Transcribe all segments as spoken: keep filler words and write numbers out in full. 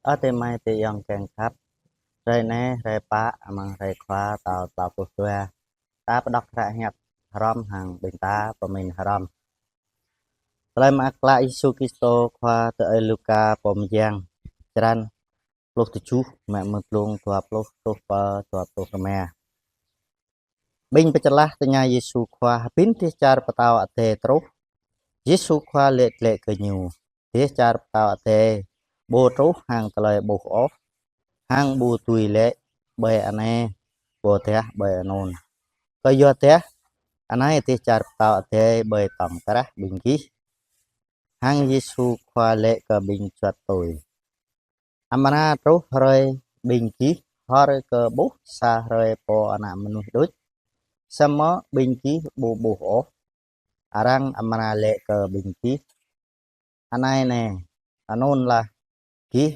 Ơ adơi amai adơi ayŏng kiăng khăp. Hrơi anai, hrơi pă, amăng hrơi Khua tal klâo pluh dua. Ta pơđŏk hră hiăp hrŏm hăng ƀing ta pơmĭn hrŏm. Tơlơi mơak klă Yêsu Kristô Khua tui Ơi Luka pô mơyang. Črăn pluh tơjuh, mă mơ̆ng glông dua pluh truh pơ dua pluh rơma. Ƀing pơčơlah tơña Yêsu Khua: Hơbĭn dêh čar pơtao adai truh? Yêsu Khua laĭ glaĭ kơ ñu: Dêh čar pơtao adai ƀu truh hăng tơlơi ƀuh ôh, hăng ƀu dưi laĭ ƀơi anai, ƀôdah ƀơi anŭn, kơyuadah anai dêh čar pơtao adai ƀơi tŏng krah ƀing gih. Hăng Yêsu Khua laĭ kơ ƀing čuăt tui: Amra truh hrơi ƀing gih hor kơ ƀuh sa hrơi Pô Ană Mơnuih đôč, samơ̆ ƀing gih ƀu ƀuh ôh. Arăng amra laĭ kơ ƀing gih: Anai nê, anŭn lah, gih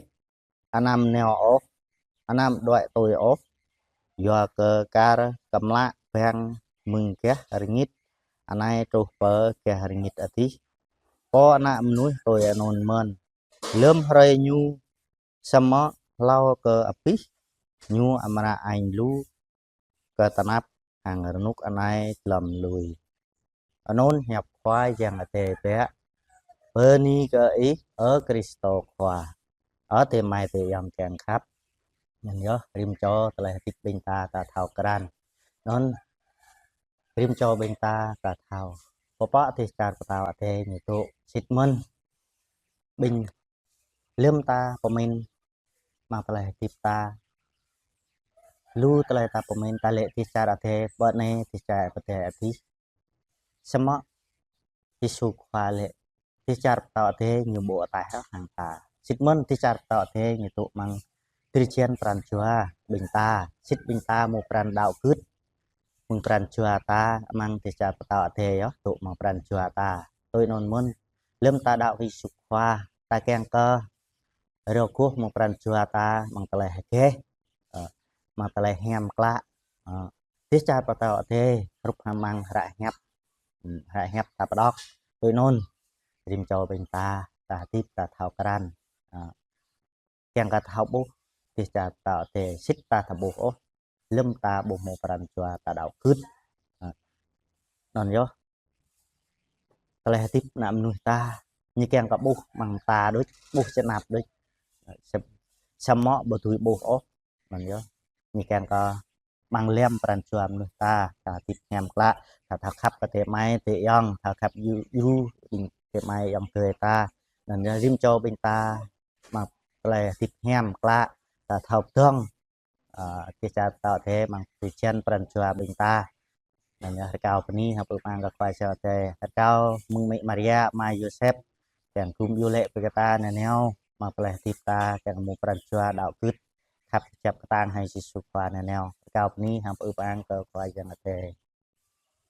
anăm nao ôh, anăm đuaĭ tui ôh, yua kơ kar kơmlă bang mơ̆ng gah rơngit anai truh pơ gah rơngit adih. Pô Ană Mơnuih tui anŭn mơ̆n. Lơ̆m hrơi Ñu, samơ̆ hlâo kơ abih, Ñu amra añ lu kơ tơnap hăng rơnŭk anai glŏm lui. Anŭn hiăp Khua Yang Adai biă. Bơni kơ Ih, ơ Kristô Khua. Ơ adơi amai adơi ayŏng kiăng khăp. Anŭn yơh, rĭm čô tơlơi hơdip ƀing ta ta thâo krăn. Anŭn rĭm čô ƀing ta ta thâo. Pơpă dêh čar pơtao adai ñu dŏ, sĭt mơ̆n ƀing lơ̆m ta pơmĭn amăng tơlơi hơdip ta, lu tơlơi ta pơmĭn, ta laĭ dêh čar adai ƀơi anai, dêh čar adai adih. Samơ̆ Yêsu Khua laĭ dêh čar pơtao adai ñu ƀu ataih hăng ta. Sĭt mơ̆n dêh čar pơtao adai ñu dŏ amăng drơi jăn pran jua ƀing ta. Sĭt ƀing ta hmâo pran đaŏ gưt mơ̆ng pran jua ta, amăng dêh čar pơtao adai yơh dŏ amăng pran jua ta. Tui anŭn mơ̆n, lơ̆m ta đaŏ kơ Yêsu Khua, ta kiăng kơ rơgoh mơ̆ng pran jua ta, mơ̆ng tơlơi hơgĕh, ơ, mơ̆ng tơlơi hiam klă, ơ, dêh čar pơtao adai, hrup hăng amăng hră hiăp, ơ, hră hiăp ta pơđŏk. Tui anŭn, rĭm čô ƀing ta, ta hơdip ta thâo krăn, ơ, kiăng kơ thâo ƀuh dêh čar pơtao adai, sĭt ta thâo ƀuh ôh, lơ̆m ta ƀu hmâo pran jua ta đaŏ gưt. Ơ, anŭn yơh. Tơlơi hơdip ană mơnuih ta, ñu kiăng kơ ƀuh amăng ta đôč, ƀuh čơnap đôč. Sa-, samơ̆ ƀu dưi ƀuh ôh, anŭn yơh. Ñu kiăng kơ amăng lăm pran jua mơnuih ta, ta hơdip hiam klă, ta thâo khăp kơ adơi amai adơi ayŏng, thâo khăp djru, djru, adơi amai ayŏng adơi ta. Anŭn yơh rĭm čô ƀing ta, amăng tơlơi hơdip hiam klă, ta thâo pơdơ̆ng, ơ, dêh čar pơtao adai amăng drơi jăn pran jua ƀing ta. Anŭn yơh, rơkâo bơni hăng pơpŭ pơang kơ Khua Yang Adai. Rơkâo mơ̆ng Mĕ Maria, Ama Yôsep, kiăng gum iâu laĭ brơi kơ ta nanao, amăng tơlơi hơdip ta, kiăng hmâo pran jua đaŏ gưt, khăp kơjăp kơtang hăng Yêsu Khua nanao. Rơkâo bơni hăng pơpŭ pơang kơ Khua Yang Adai.